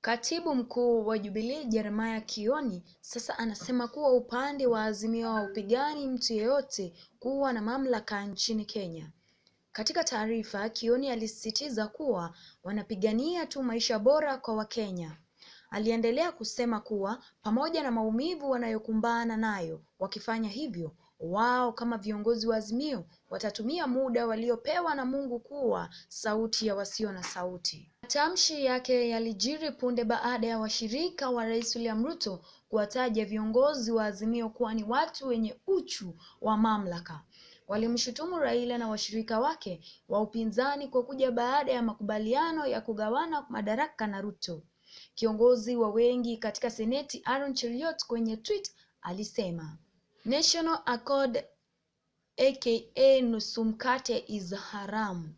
Katibu Mkuu wa Jubilee Jeremiah Kioni sasa anasema kuwa upande wa Azimio haupigani mtu yeyote kuwa na mamlaka nchini Kenya. Katika taarifa, Kioni alisisitiza kuwa wanapigania tu maisha bora kwa Wakenya. Aliendelea kusema kuwa pamoja na maumivu wanayokumbana nayo wakifanya hivyo, wao kama viongozi wa Azimio watatumia muda waliopewa na Mungu kuwa sauti ya wasio na sauti. Matamshi yake yalijiri punde baada ya washirika wa Rais William Ruto kuwataja viongozi wa Azimio kuwa ni watu wenye uchu wa mamlaka. Walimshutumu Raila na washirika wake wa upinzani kwa kuja baada ya makubaliano ya kugawana madaraka na Ruto. Kiongozi wa wengi katika Seneti Aaron Cheruiyot kwenye tweet alisema, National Accord aka nusu mkate is haram.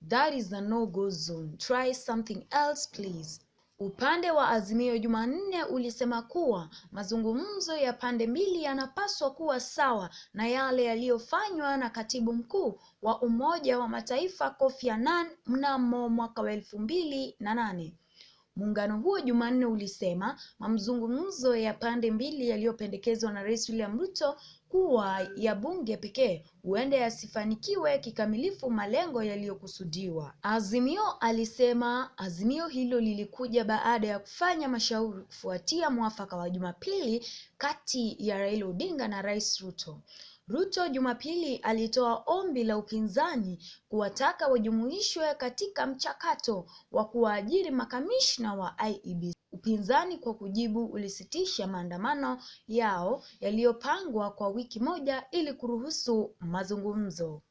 That is a no-go zone. Try something else please. Upande wa Azimio Jumanne ulisema kuwa mazungumzo ya pande mbili yanapaswa kuwa sawa na yale yaliyofanywa na Katibu Mkuu wa Umoja wa Mataifa Kofi Annan mnamo mwaka wa 2008. Muungano huo Jumanne ulisema mazungumzo ya pande mbili yaliyopendekezwa na Rais William Ruto kuwa ya bunge pekee huenda yasifanikiwe kikamilifu malengo yaliyokusudiwa. Azimio alisema azimio hilo lilikuja baada ya kufanya mashauri kufuatia mwafaka wa Jumapili kati ya Raila Odinga na Rais Ruto. Ruto Jumapili alitoa ombi la upinzani kuwataka wajumuishwe katika mchakato wa kuwaajiri makamishna wa IEBC. Upinzani kwa kujibu ulisitisha maandamano yao yaliyopangwa kwa wiki moja ili kuruhusu mazungumzo.